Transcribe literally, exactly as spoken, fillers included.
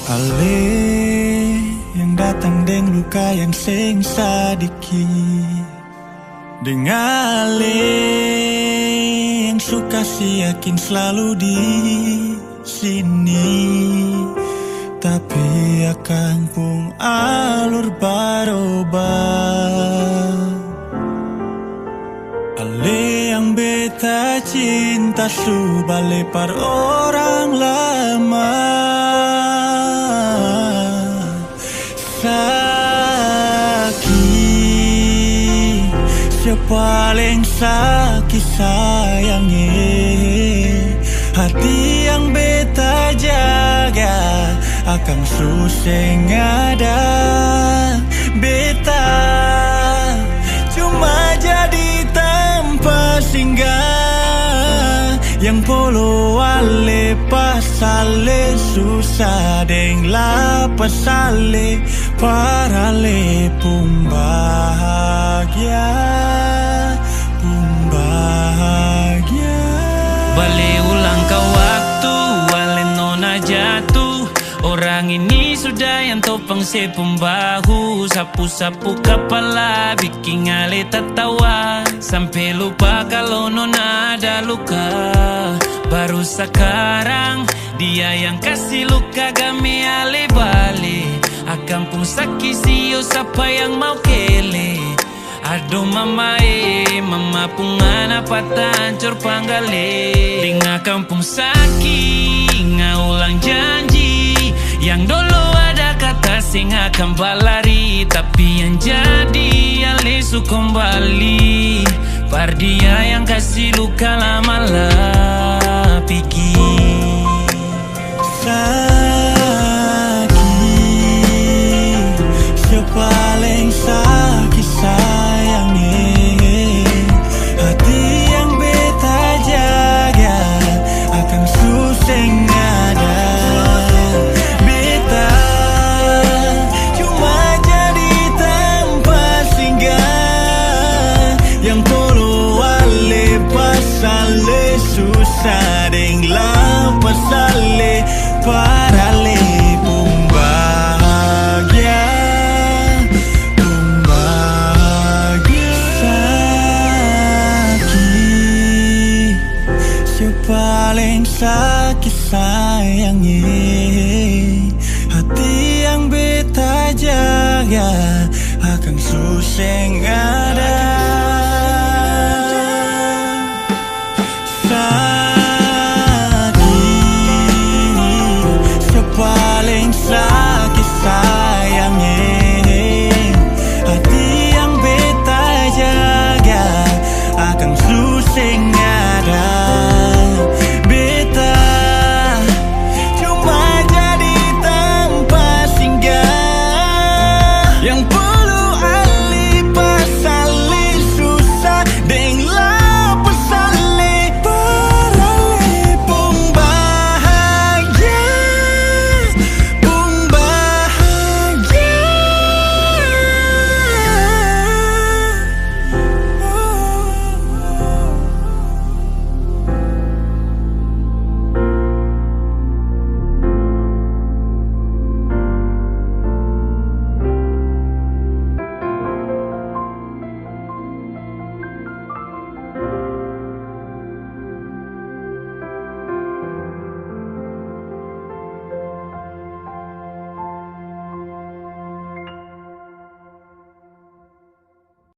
Ale yang datang deng luka yang seng sadiki, deng ale yang su kasi yakin slalu di sini, tapi akang pung alur baroba. Ale yang beta cinta su balepar orang lama. Saki, se paleng saki sayang e. Hati yang beta jaga akang su seng ada. Beta cuma jadi tampa singgah yang polo ale pasal le susah deng lapasal le. Par ale pung bahagia, pung bahagia. Bale ulang ka waktu ale nona jatu. Orang ini sudah yang topang se pung bahu, sapu-sapu kapala, biking ale tatawa, sampe lupa kalo nona ada luka. Baru sakarang dia yang kasi luka game ale bale. Akang pung saki sio sapa yang mau kele. Ado mama e, mama pung ana patah ancor panggale. Deng akang pung saki, nga ulang janji. Yang dolo ada kata seng akang balari, tapi yang jadi ale su kombali. Par dia yang kasi luka lama la pigi. Saki, se paleng saki sayang e. Hati yang beta jaga akang su seng ada. Beta cuma jadi tampa singgah yang polo ale pasal le susah deng lapasal le. Par ale pung bahagia, pung bahagia. Saki, se paleng saki sayang e. Hati yang beta jaga akang su seng ada. Saki, se paleng saki sa